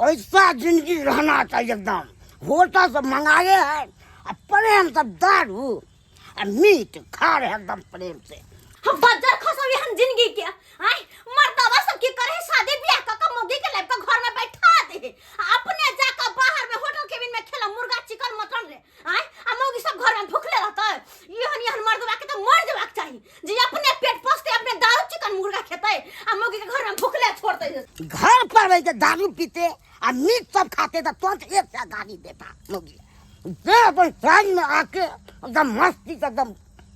ऐसा जिंदगी रहना चाहिए एकदम। होटल से मंगाए है आ प्रेम से दारू आ मीट खा रहे हैं एकदम प्रेम से। हम बज्जर खसो हम जिंदगी के आय मर्दवा सब की करे शादी ब्याह क क मौगी के लाइफ के घर में बैठा दे, अपने जाकर बाहर में होटल केबिन में खेला मुर्गा चिकन मटन रे आय, आ मौगी सब घर में भूखले रहता। एहन एहन मर्दवा के तो मर जेबाक चाही जे अपने पेट पोसते, अपने दारू चिकन मुर्गा खेते आ मौगी के घर में भूखले छोड़ते। घर पर रह के दारू पीते आ मीट सब खाते तो तुरंत एक से गाली देता मौगी। दे अपन साइड में आके एकदम मस्ती से एकदम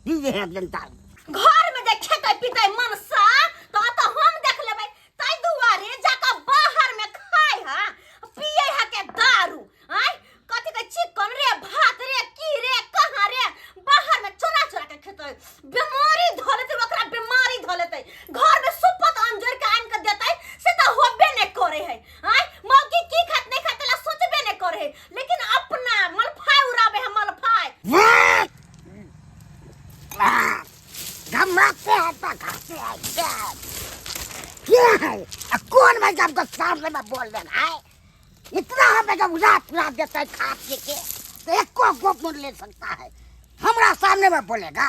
पी रहे हैं एकदम दारू। घर में जे खेते पीते मनसा तो तो हम देख लेबै, तै दुआरे जाकर बाहर में खाय हा पिए हा के दारू आय, कथी के चिकन रे भात रे की रे कहाँ रे, बाहर में चोरा चोरा के खेते, बीमारी धऽ लेतै ओकरा, बीमारी धऽ लेतै। घर में सुपत अंजोर के आनि के देतै से तऽ होबे नहि करे है आय, मौगी की खात नहीं खात ला सोचबे नहीं करे है, लेकिन अपना मलफाय उड़ाबे है मलफाय। घबराते हैं तो खाते हैं क्या है? क्या है? आ, कौन भाई हमको सामने में बोल देना है? इतना हमें जब उड़ा पुरा देता है खा पी के तो एक को गोप मुड़ ले सकता है, हमरा सामने में बोलेगा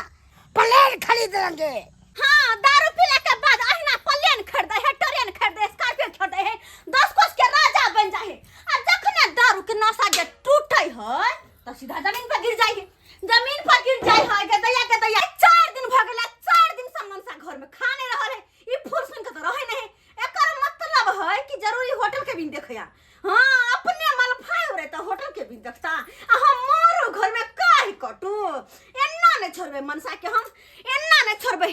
प्लेन खरीद लेंगे। हाँ दारू पीला के बाद अहिना प्लेन खरीदे है, ट्रेन खरीदे है, स्कॉर्पियो खरीदे है, 10 कोस के राजा बन जाए है। आ जखने दारू के नशा जे टूटे है तो सीधा जमीन पर गिर जाए है, जमीन पर गिर जाए है। के दैया के दैया 4 दिन भ गेला, 4 दिन से मनसा घर में खा नहीं रहल है, ई फूल सुन के तो रहे नहीं। एकर मतलब है कि जरूरी होटल के बिन देखया। हाँ अपने मलफाय हो रहे तो होटल के बिन देखता, आ हम मारो घर में काहे कटू, एन्ना नहीं छोड़बे मनसा के, हम एन्ना नहीं छोड़बे।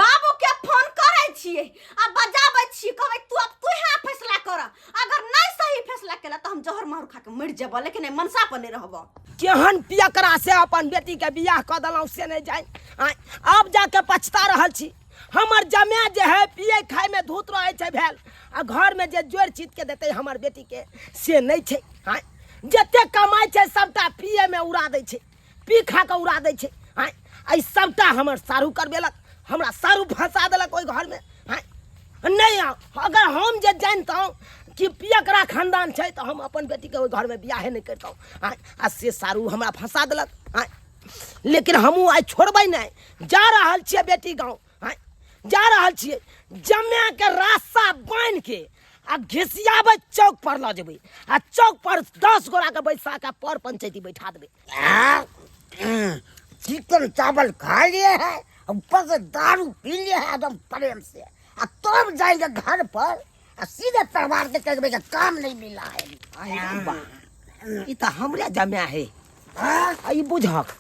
बाबू के फोन करे छिए आ बजाबै छिए, कहबै तू अब तू यहाँ फैसला कर, अगर नहीं सही फैसला केला तो हम जहर मारू खा के मर जेबो, लेकिन ए मनसा पर नहीं रहबो। केहन पियकरा से अपन बेटी के बियाह कऽ देलहुँ से नहीं जानि, आँय आब जाके पछता रहल छी। हमर जमाए जे है पिए खाए में धूत रहे छै भेल, आ घर में जे जोड़ चीत के देतै हमर बेटी के से नहीं छै। आँय जते कमाइ छै सबटा पिए में उड़ा दै छै, पी खा के उड़ा दै छै। आँय एहि सबटा हमर सारू करबेलक, हमरा सारू फंसा देलक ओहि घर में। आँय नहीं अगर हम जे जानितहुँ कि पियकरा खानदान छै तऽ हम अपन बेटीके ओहि घरमे बियाहे नहि करितहुँ। आँय आ से सारू हमरा फंसा देलक। आँय लेकिन हमहूँ आइ छोड़बै नहि, जा रहल छियै बेटी गाँव। आँय जा रहल छियै जमाके रास्ता बान्हिके आ घिसियाबै चौक पर लऽ जेबै, आ चौक पर 10 गोराके बैसा के पर पंचायती बैठा देबै। चिकन चावल खा लिए है, ऊपर से दारू पी लिए है एकदम प्रेम से, आ तब जाएंगे घर पर आ सीधे तलवार के कह के काम नहीं मिला है। अरे बा, ई तऽ हमरे जमा है। आ ई बुझक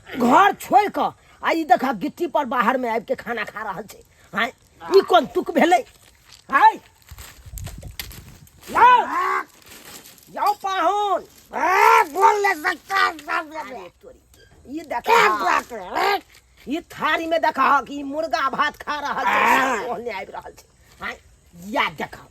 घर छोड़ कऽ आ ई देखा गिट्टी पर बाहर में आबि के खाना खा रहल छै। आँय ई कोन तुक भेलै? आँय जाओ जाओ पाहुन। ए, बोल ले सकता है सामने में। अरे तोरी के, ई देखा क्या बात है? ई थारी में देखा कि ई मुर्गा भात खा रहल छै, ओहने आबि रहल छै। आँय या देखा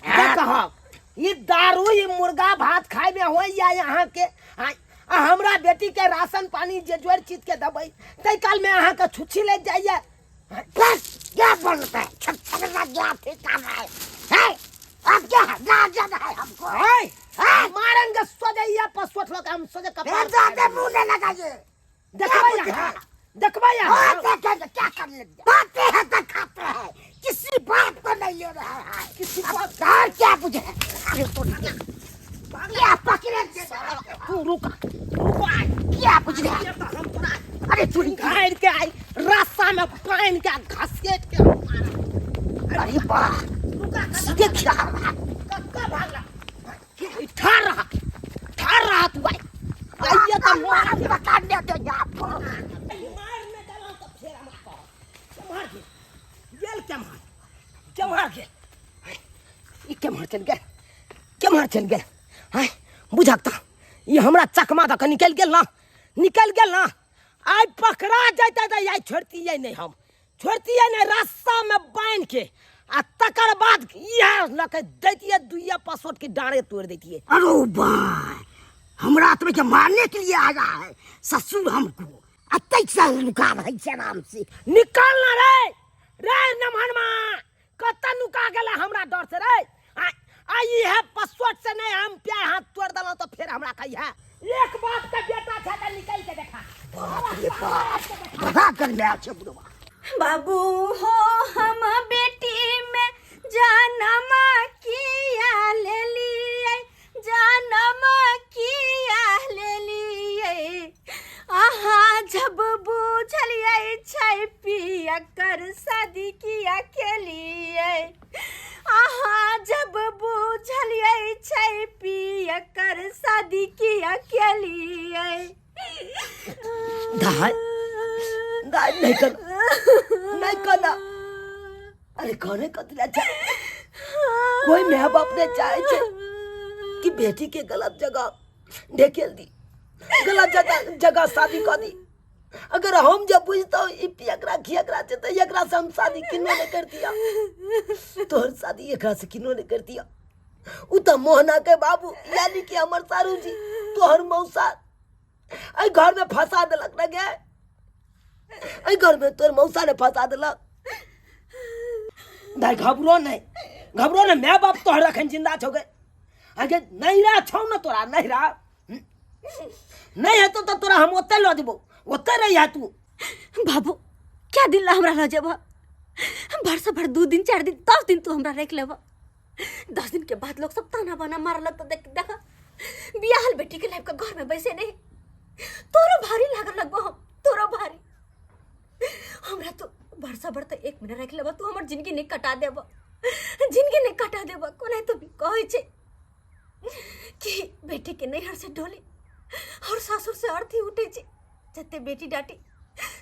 देखा ई दारू ई मुर्गा भात खाय में होय या यहाँ के। आँय आ हमरा बेटी के राशन पानी जे जोड़ चीज के देबै तै काल में अहाँ के छुच्छी लागि जाइए। बस क्या बोलता है? छक छक ना क्या ठिकाना है? है? अब क्या है? ना जाना है हमको। है? है? मारेंगे सोजैया पसोठ लग हम सोजे कपार भेजा दे मुंह नहीं लगाइए। देखबै क्या यहाँ, देखबै यहाँ। हाँ, देखेंगे, क्या कर लेंगे? बातें हैं तो खाते हैं, किसी बात को नहीं ले रहा है। किसी अब बात- और क्या बुझे? अरे तो क्या पकड़े? तू रुक, रुक आइ। क्या बुझ रहे? ये तो हम तोरा अरे चुरी घेर के आई रास्ता में पानि के घसीट के हम मारब। अरे वाह, रुका, सीधे खिला रहा। कक्का भागला। ठार रहा, ठार रहा तू आई। आइए तो मार के पकड़ने दे आपको। मार में देलहुँ तऽ फेर हमरा कहब। केम्हर गेल? गेल केम्हर? केम्हर गेल? ई केम्हर चलि गेल? केम्हर चलि गेल? आँय बुझक तऽ ई हमरा चकमा दऽ कऽ निकलि गेल ना, निकलि गेल ना। आइ पकड़ा जैतै तऽ आइ छोड़तियै नहि, हम छोड़तियै नहि, रास्तामे बान्हि के आ तकर बाद इएह लऽ के दैतियै दुइया पसोट के डाँड़े तोड़ि दैतियै। अरे भाई, हमरा तो के मारने के लिए आया है ससुर हमको, अतै से लुका रहे छै आराम से। निकल ना रे, रे नमहनमा, कतऽ नुका गेला हमरा डर से रे? आई है पसोट से नहीं हम प्यार हाथ तोड़ देलहुँ तो फिर हमरा कहिया एक बाप के बेटा छै तऽ निकल के देखा। बाप रे बाप, बड़ा गर्मी छै बुढ़वा। बाबू हो हम बेटी में जनम किया लेलियै, जनम किया लेलियै। अहाँ जब बुझलियै छै पिया कर शादी किया केलियै। अहाँ जब बुझलियै छै पिया कर शादी किया केलियै। दाय दाय, नहीं कर, नहीं करना। अरे करे कथी ला छै? कोई my बाप ने चाहे छै कि बेटी के गलत जगह ढकेल दी, गलत जगह जगह शादी कर दी। अगर हम जब बुझतो ई पियकरा खियकरा छै तो एकरा से हम शादी किनो नहीं कर दिया, तोहर शादी एकरा से किनो नहीं कर दिया। उ तो मोहना के बाबू यानी कि हमर सारू जी तोहर मौसा एहि घर में फंसा देलक न गे, एहि घर में तोहर मौसा ने फंसा देलक। दाइ घबरो नहीं, घबरो नहीं, my बाप तोहर अखन जिंदा छौ गे। आगे नैहरा छौ न तोरा, नैहरा नहीं हेतौ तो तोरा हम ओतै लऽ जेबौ, ओतै रहिया तू। बाबू क्या दिन ला हमरा लऽ जेबह? भर से भर 2 दिन 4 दिन 10 दिन तू हमरा रख लेबह। 10 दिन के बाद लोग सब ताना बाना मार लगता। देख देख बियाहल बेटी के लाइफ के घर में बैसे नहीं, तोरो भारी लागल लगबो हम, तोरो भारी। हमरा तो भरसा भर तो 1 महीना रख लेबह, तू हमर जिंदगी नहीं कटा देबह, जिंदगी नहीं कटा देबह। कोना तो भी कहै छै कि बेटी के नैहर से डोली और सासुर से अर्थी उठे छै। जते बेटी डाटी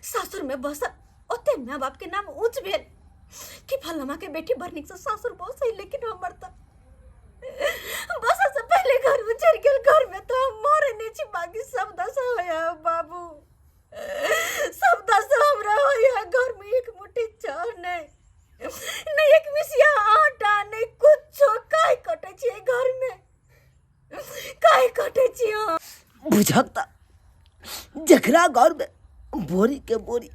सासुर में बसल ओते माय बाप के नाम ऊंच भेल कि फलामा के बेटी बड़ नीक से सासुर बसै, लेकिन हमर तो बसै से पहले घर उजड़ गेल। घर में तो हम मरे नहीं छी, बाकी सब दशा होया बाबू, सब दशा हमरा होया। घर में एक मुट्ठी चाउर नहीं, नहीं एक मिसिया आटा, नहीं कुछो। काहे कटै छियै घर में, काहे कटै छियै हम? बुझक त जकरा घर में बोरी के बोरी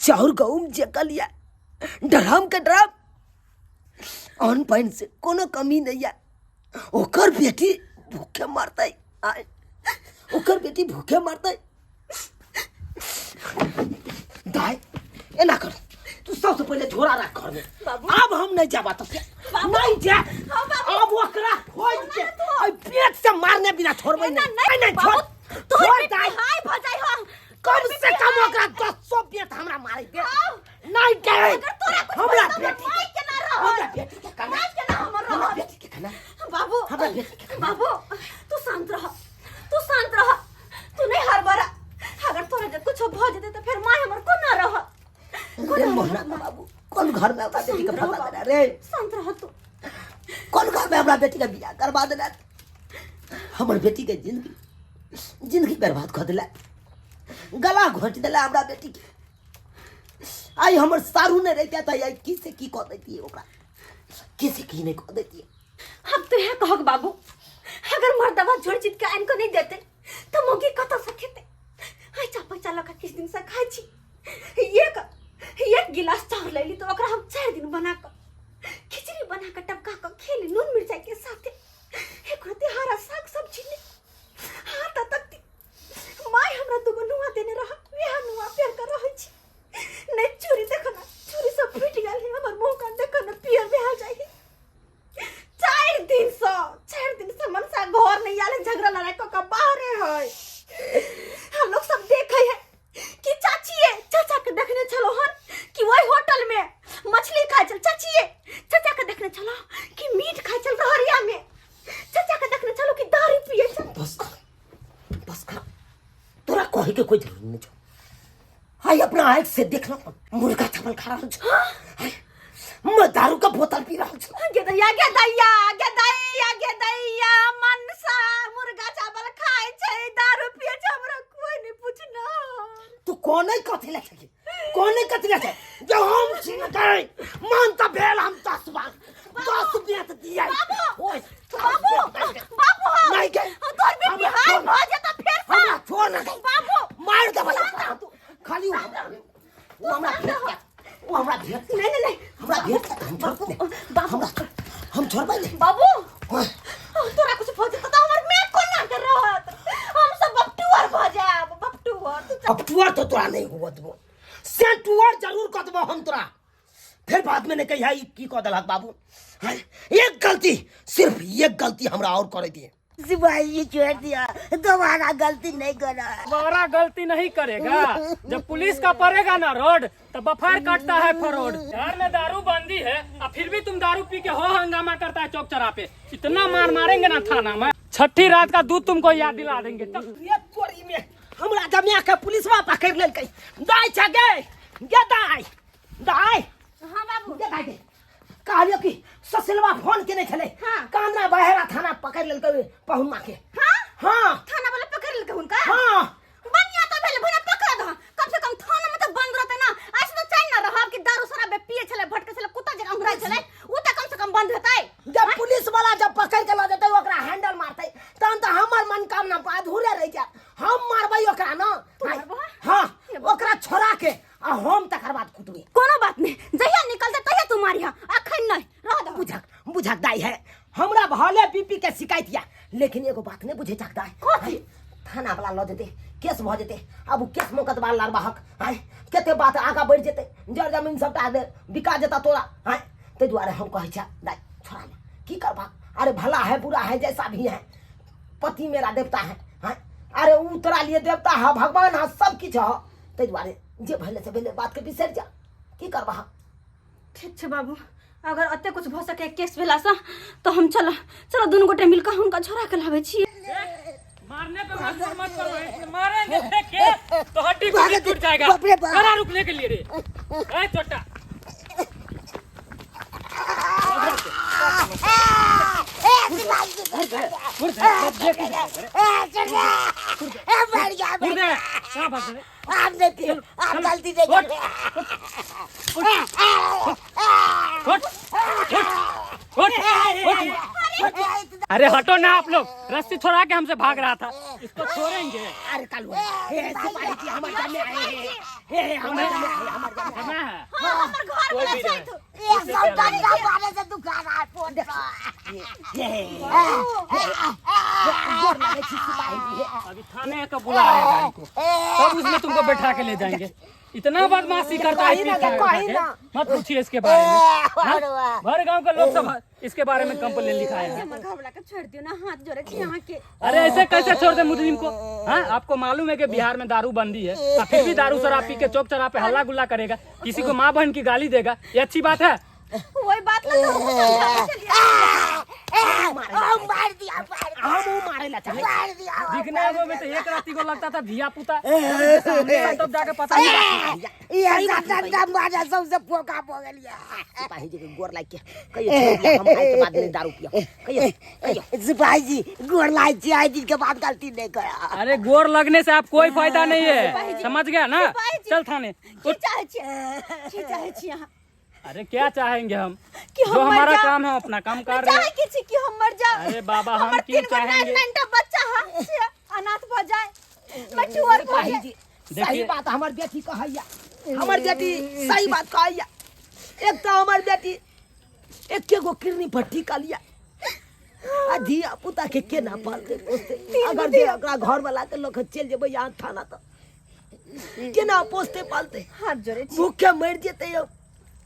चाउर गहूम जेकल या ड्रम के ड्रम अन्न पानि से कोनो कमी नहीं या, ओकर बेटी भूखे मरतै। आय ओकर बेटी भूखे मरतै। दाय एना कर, तू सबसे पहले झोरा राख घर में। बाबू। अब हम नहीं जाबा तो बाबू। नहीं जा। हाँ, बाबू। अब ओकरा खोज के ना, तू। अई पेट से मारने बिना छोड़बै ना, नहीं। नहीं, नहीं, नहीं, बाबू, छोड़। तोहर छोड़ बेटी दाय। हाय भ जाइ हो। कम तोहर से बेटी कम हाय। ओकरा 10 पेट हमरा मारे दे। हाँ। नहीं दे। अगर तोरा कुछ हमरा बोलतौ त बेटी माय के ना रहत। हमरा बेटी के खाना। माय के ना हमर हमरा रहत। बेटी के खाना। बाबू, हमरा बेटी के खाना। बाबू, तू शांत रह, तू शांत रह, तू नहीं हड़बड़ा। अगर तोरा जे कुछो भ जेतै त फेर माय हमर कोना रहत? रे मोहना का बाबू, कौन घर में हमरा बेटी के शांत रह फंसा बाबू। देला रे? शांत रह तू। कौन घर में हमरा बेटी के बियाह करवा देला? हमर बेटी के जिंदगी जिंदगी बर्बाद कर देला, गला घोंट देला हमरा बेटी के। आई हमर सारू ने रहता था, आई की से की कह देती है ओकरा, की से की नहीं कह देती है। अब तो यह कहक बाबू, अगर मर्दवा जोड़ जीत के आन को नहीं देते तो मौगी कत से खेते? आई चापा चाला का किस दिन से खाई छी। एक एक गिलास चाउर ले ली तो ओकरा हम 4 दिन बना क खिचड़ी बना क टपका क खेली नून मिर्चाई के साथे। एक रोटी हरा साग सब्जी ने हाथ तक my हमरा दुगो नुआ देने रहा, वह नुआ पेर कर रहै छी। नहीं चूड़ी देखो ना, चूड़ी सब फूट गेल है, हमर मुंह कान देखो ना पियर भए जाइ है। 4 दिन से, 4 दिन से मनसा घर नहीं आले, झगड़ा लड़ाई क क बाहरे है। हम लोग सब देखे है कि चाचिए चाचा के देखने छलो हन कि वही होटल में मछली खाए चल, चाचिए चाचा के देखने छलो कि मीट खाए चल रहरिया में, चाचा के देखने छलो कि दारू पिए चल। बस कर, बस कर, तोरा कहे के कोई जरूरत नहीं छौ। आई अपना आँख से देखना, मुर्गा चावल खा रहल छौ, हाय, मैं दारू का बोतल पी रहल छौ। गे दैया, गे दैया, गे दैया, गे दैया, मनसा मुर्गा चावल खाए छै, दारू पिए छै, हमरा कोई नहीं पूछना। तू कोने कथी ले छै, कोने कथी ले छै? जो हम छी न गई, मन त भेल हम 10 बार, 10 बेत दिया। बाबू, ओए, बाबू, बाबू, नहीं गई। तोर बेटी हमरा हाय छोड़। भ जेता फेर से। हमरा छोड़ न गई। बाबू, मार देबै शांत रह तू। खाली वो हमरा भेट के, वो हमरा भेट के। नहीं, नहीं, नहीं। हमरा भेट के, हम छोड़बै नहीं। बाबू। हम छोड़बै नहीं। बाबू। तोरा नहीं हुआ देबो सेंटुअर जरूर कऽ देबो हम तोरा फिर बाद में नहीं कहिया ई की कऽ देलक बाबू हैं? एक गलती सिर्फ एक गलती हमरा और करे दिए सिपाही जी छोड़ दिया दोबारा गलती नहीं करा दोबारा गलती नहीं करेगा जब पुलिस का पड़ेगा ना रोड तो बफार काटता है फरोड शहर में दारू बंदी है और फिर भी तुम दारू पी के हो हंगामा करता है चौक चौराहे पे इतना मार मारेंगे ना थाना में छठी रात का दूध तुमको याद दिला देंगे तब ये तोरी में हमरा जमिया के पुलिसवा पकड़ लेलकै दाइ छ गे गे दाइ दाइ हाँ बाबू गे दाइ गे कहलियो कि ससुरवा फोन केने छलै हाँ। कांदरा बहेरा थाना पकड़ लेलकै पहुनमा के हाँ हाँ थाना वाला पकड़ लेलकै हुनका हाँ बढ़िया तो भेल भला पकड़ दह कम से कम थाना में तो बंद रहते ना ऐसे तो चैन ना रहब कि दारू शराब पिए छले भटके छले कुत्ता जकाँ घुराइ छले उ त कम से कम बंद हेतै जब पुलिस वाला जब पकड़ के लऽ जेतै ओकरा हैंडल मारतै तहन तऽ हमर मनोकामना अधूरे रहि जायत हम मारबै ओकरा ना मारबह? हाँ ओकरा छोड़ा के आ हम तकर बाद कुटबै कोनो बात नहीं जहिया निकलते तहिया तू मारिहा अखन नहीं रह दह बुझक बुझक दाई है हमरा भले बीपी के शिकायत या लेकिन एगो बात नहीं बुझे चक दाई कथी? थाना वाला लऽ जेतै केस भऽ जेतै आब उ केस मोकदमा लड़बाहक आँय कते बात आगाँ बढ़ि जेतै जर जमीन सबटा बिका जेता तोरा आँय ताहि दुआरे हम कहै छियै दाई छोड़ा ना की करबा अरे भला है बुरा है जैसा भी है पति मेरा देवता है आँय अरे उ तोरा लिए देवता है भगवान है सब किछु है ताहि दुआरे जे भेलै से भेलै बातके बिसरि जा की करबा ठीक छै बाबू अगर एते कुछ भऽ सके केस भेलासँ तऽ हम चल चलो दुनू गोटे मिल कऽ हुनका छोड़ा के लाबै छी मारने पे मजबूर मत करो इसलिए मारेंगे देख तो हड्डी गुड्डी टूट जाएगा बाप रे बाप। करा रुकने के लिए रे ए छोटा कहाँ भाग रहे आप नहीं पिए आप गलती नहीं कर उठ उठ उठ उठ अरे हटो ना आप लोग रस्सी छोड़ा के हमसे भाग रहा था इसको छोड़ेंगे अरे कालू हे सिपाही जी हमर जमे आए हे हे हमर जमे आए हमर जमे जमा है हाँ हमर घर कोई वाला भी नहीं। छथि एक सौ डंडा मारे से दुकान आए फोन हे गोर लगे छी सिपाही जी हे अभी थाने का बुला रहे हैं गाड़ी को तब उसमें तुमको बैठा के ले जाएंगे इतना बदमाशी करता है कहीं ना, पी खा कहीं के। ना। मत पूछिए इसके बारे में हाँ? भर गांव के लोग सब इसके बारे में कंप्लेन लिखाए हैं हमर घर वाला के छोड़ दियो ना हाथ जोड़े छी अहाँ के अरे ऐसे कैसे छोड़ दे मुजरिम को हाँ आपको मालूम है कि बिहार में दारू बंदी है और फिर भी दारू शराब पी के चौक चौराहे पे हल्ला गुल्ला करेगा किसी को माँ बहन की गाली देगा ये अच्छी बात है वही बात ला तो हमहूँ समझाबै छलियै मार दिया मार हम ऊ मारे ला चाहे मार दिया दिखने में तो एक राती को लगता था धिया पुता सामने आया तब जाके पता नहीं ये डंडा मारे सबसे पोका हो गया सिपाही जी के गोर लाग के कहियो छोड़ दिया हम आइ के बाद नहीं दारू पियो कहियो कहियो सिपाही जी गोर लाग छी आइ दिन के बाद गलती नहीं करा अरे गोर लगने से आप कोई फायदा नहीं सिपाही है जी। समझ गया ना सिपाही जी। चल थाने की चाहै छी की चाहै छी अहाँ अरे क्या चाहेंगे हम कि हम जो मर हमारा जाओ। काम है अपना काम कर रहे चाहे हैं की छी कि हम मर जाओ अरे बाबा, हम हमर क्यों तीन गो चाहेंगे? नाइन नाइन टा बच्चा है से अनाथ भ जाए मछुआर भ सिपाही जाए जी सही देखिए। बात हमर बेटी कहैया हमर बेटी सही बात कहैया एक तो हमर बेटी एके गो किरनी पर टिकल या आ धिया पुता के केना पालतै पोसतै अगर जे ओकरा घर वाला के लऽ के चलि जेबै यहाँ थाना तऽ केना पोसतै पालतै हाथ जोड़े छी भूखे मरि जेतै यौ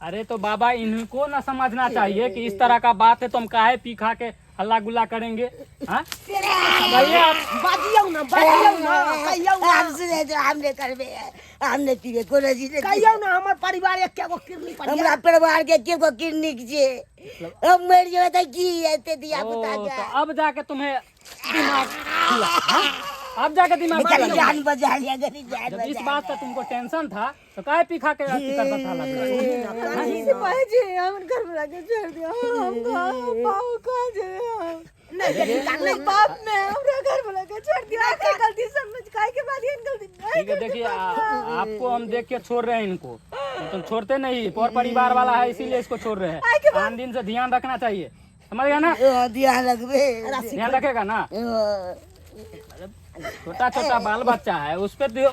अरे तो बाबा इनको ना समझना चाहिए कि इस तरह का बात है तो हम काहे पी खा के हल्ला गुल्ला करेंगे हाँ? बताइए आप बाजियौ ना बाजियौ ना कहियौ ना हम सुने जो हम नहीं करबे हम नहीं पीबे कोनो चीज नहीं कहियौ ना हमर परिवार एके गो किरनी पर हमरा परिवार के के गो किडनी छै हम मरि जेबै तऽ की हेतै धिया ओ, पुता तो के अब जाके तुम्हें दिमाग खुला हाँ? अब जाके दिमाग बेचारी खुला। जान बचा लिया गरीब जान जब इस बचा बात का तुमको टेंशन था तो काहे पी खा के अथी करता था लग सिपाही जी हमर घर वाला के छोड़ दियो हम पाओ कहाँ जेबै हम नहीं बेटी का नहीं बाप में हमरा घर वाला के छोड़ दियो आखिर गलती समझ काहे के बाद एहन गलती नहीं ठीक है देखिए आपको हम देख के छोड़ रहे हैं इनको तो छोड़ते नहीं पर परिवार वाला है इसीलिए इसको छोड़ रहे हैं आन दिन से ध्यान रखना चाहिए समझ गया ना लिया ध्यान रखबे ध्यान रखेगा ना छोटा छोटा बाल बच्चा है उस पे दियो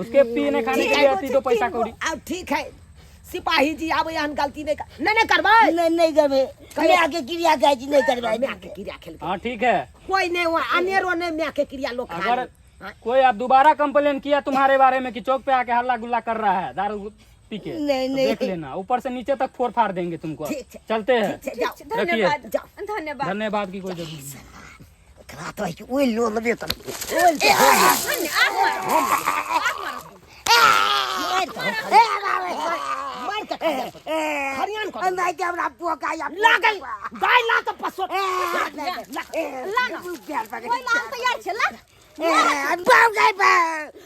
उसके पीने खाने के लिए आती दो पैसा कौड़ी अब ठीक है सिपाही जी आब एहन गलती नहीं कर नहीं नहीं करबै नहीं नहीं करबे माय के क्रिया कहै छी नहीं करबे माय के क्रिया खेल हाँ ठीक है कोई नहीं वहाँ अनेरो नहीं माय के क्रिया लोग खा अगर ले। कोई अब दोबारा कंप्लेन किया तुम्हारे बारे में कि चौक पे आके हल्ला गुल्ला कर रहा है दारू पी के, नहीं, तो नहीं। देख लेना, ऊपर से नीचे तक फोड़ फाड़ देंगे तुमको। ठीक है। चलते हैं। ठीक छै, जाओ। रखिए। धन्यवाद, धन्यवाद। धन्यवाद की कोई जरूरत नहीं। एकरा तऽ कि ओहि लो लेबे तर। मारि के खा जायब। खरियान कऽ देबै। नहीं के हमरा पोका या लागल दाइ ला तऽ पसो। ला ना। ओहि ला हम तैयार छै, ला। बाबू गाय बा,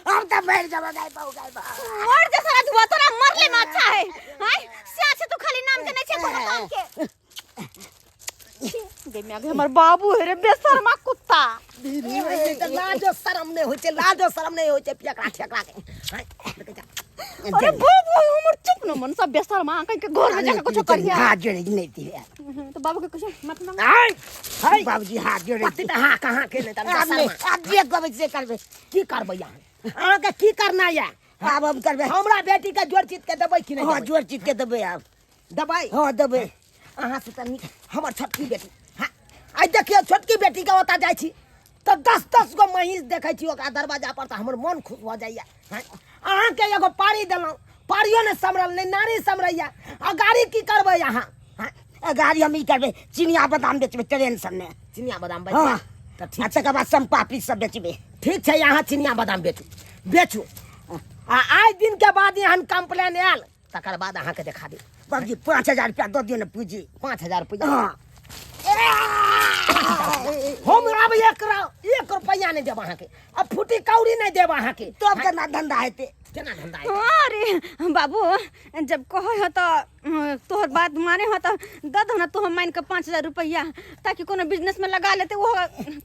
हम तऽ मरि जेबै गाय बाबू गाय बा। मर दे सारा धुआ, तोरा मरले में अच्छा है। हाय से अच्छा तू खाली नाम के नहीं छे कोनो काम के। गे म्या गे, हमर बाबू है रे बेशर्मा कुत्ता। तऽ लाजो शरम नहि होइ छै, लाजो शरम नहि होइ छै पियकरा ठेकरा के। हाय, देखै जा। अरे बाबू हमर, चुप न मन सब बेशर्मा, कहीं के घर में जाके कुछो करिया। हाथ जोड़े नहीं दिए। तो बाबू के कुछ मत मांग। आय हाय। बाबूजी, हाथ जोड़े। पति तऽ हाँ कहाँ के नहि तऽ आब नहि, बेशर्मा। आब जे कहबै से करबै। की करबै अहाँ? अहाँके की करना यऽ? आब हम करबै। हमरा बेटी के जोड़ चित के देबै कि नहि? हँ। देबै? जोड़ चीज के देबै आब। देबै? हँ, देबै। अहाँ से तऽ नीक हमर छोटकी बेटी। हाँ, आइ देखियौ, छोटकी बेटीके ओतऽ जाइ छी तऽ 10 10 गो महींस देखै छी ओकरा दरवाजा पर, तऽ हमर मन खुश भऽ जाइए। हाँ, अहाँके एगो पारी देलहुँ, पारियो नहि सम्हरल, नहि नारी सम्हरैया, आ गाड़ी की करबै अहाँ? हाँ? आ गाड़ी हम ई करबै, चिनिया बादाम बेचबै ट्रेन सबमे। चिनिया बादाम हँ। बेचबै तऽ ठीक। आ तकर बाद सम्पापड़ी सब बेचबै। ठीक छै, अहाँ चिनिया बादाम बेचू, बेचू, आ आइ दिनके बाद एहन कंप्लेन आयल, तकर बाद अहाँके देखा देब। बाबूजी, 5000 रुपया दऽ दियौ ने पूँजी। 5000 रुपया? हँ। हम आब एक रुपैआ नहि देब अहाँके, अब फूटी कौड़ी नहि देब अहाँके। तब केना धंधा हेतै? केना धंधा हेतै? अरे बाबू, जब कहे हो तो तोहर बात माने हो तो दऽ दो ना तू हम मान के 5000 रुपया, ताकि कोनो बिजनेस में लगा लेते, वो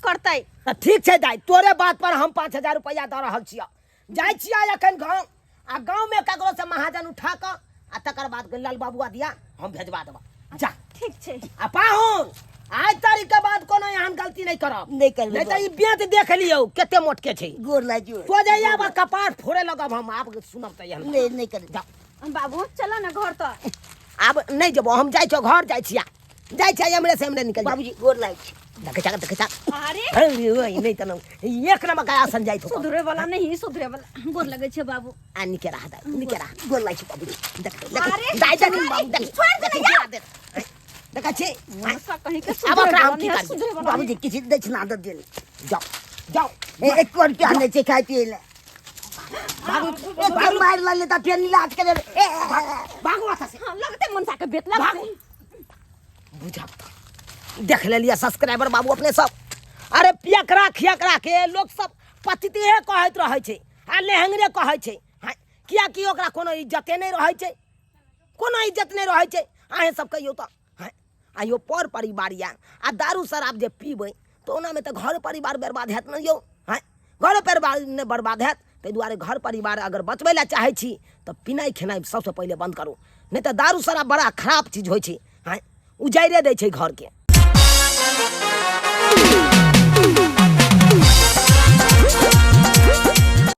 करतै। तऽ ठीक छै दाइ, तोरे बात पर हम 5000 रुपैआ दऽ रहल छियऽ। जाइ छियै एखन गाँव, आ गाँवमे ककरोसँ महाजन उठा कऽ आ तकर बाद लाल बाबुआ दिया हम भेजवा देबऽ, जा। ठीक छै। आ पाहुन, आइ तारीख के बाद कोनो एहन गलती नहि करब। नहि करबै। नहि तऽ ई बेंत देख लियौ कते मोट के छै। गोर लागि जियौ। तो जाइए, आब कपार फोड़े लगब हम, आब सुनब तऽ एहन। नहि, नहि करबै। जा। बाबू, चलो ना घर तो। आब नहि जेबो हम, जाइ छौ घर, जाइ छिया, जाइ छियै, एमरे से एमरे निकल। बाबूजी, गोर लागि छी। देखै छा, देखै छा। अरे। अरे ओए, नहि तऽ एक नंबर का आसन जाइ थो। सुधरे वाला नहीं, सुधरे वाला। गोर लगे छे बाबू। आ निके रहा दाइ, निके रहा। गोर लागि छी बाबूजी। देख, देख। अरे, दाइ, देख। अरे, बाबू, देख। छोड़ दे ना यार। देखै छी। मनसा कहीं के आब सुधरे ओकरा वाला हम की नहीं है, करबै? सुधरे वाला बाबूजी, किछु दक्षिणा दऽ दियौ ने। जाओ, जाओ। एको रुपया नहि छै खाय पियै लए। भागू। एक मारि लगलै तऽ फेर इलाज करे। भागू ओतऽ से। नहीं। हाँ, लगते मनसा के बेत लगते। बुझब तऽ देख लेलियै सब्सक्राइबर बाबू अपने सब। अरे पियकरा खियकरा के लोक सब पतिते कहैत रहै छै आ लेहंगरे कहै छै। हाँ, किएकि ओकरा कोनो इज्जते नहि रहै छै, कोनो इज्जत नहि रहै छै। अहेँ सब कहियौ तऽ? हाँ, आ यौ पर परिवार यऽ, आ दारू शराब जे पीबै तऽ ओनामे तऽ घर परिवार बर्बाद हैत ने यौ? हाँ, घर परिवार नहि बर्बाद हैत? ताहि दुआरे घर परिवार अगर बचबै लए चाहै छी तऽ पिनाइ खेनाइ सबसँ पहिले बन्द करू, नहि तऽ दारू शराब बड़ा खराब चीज होइ छै। हाँ, उजाइरे दै छै घरके।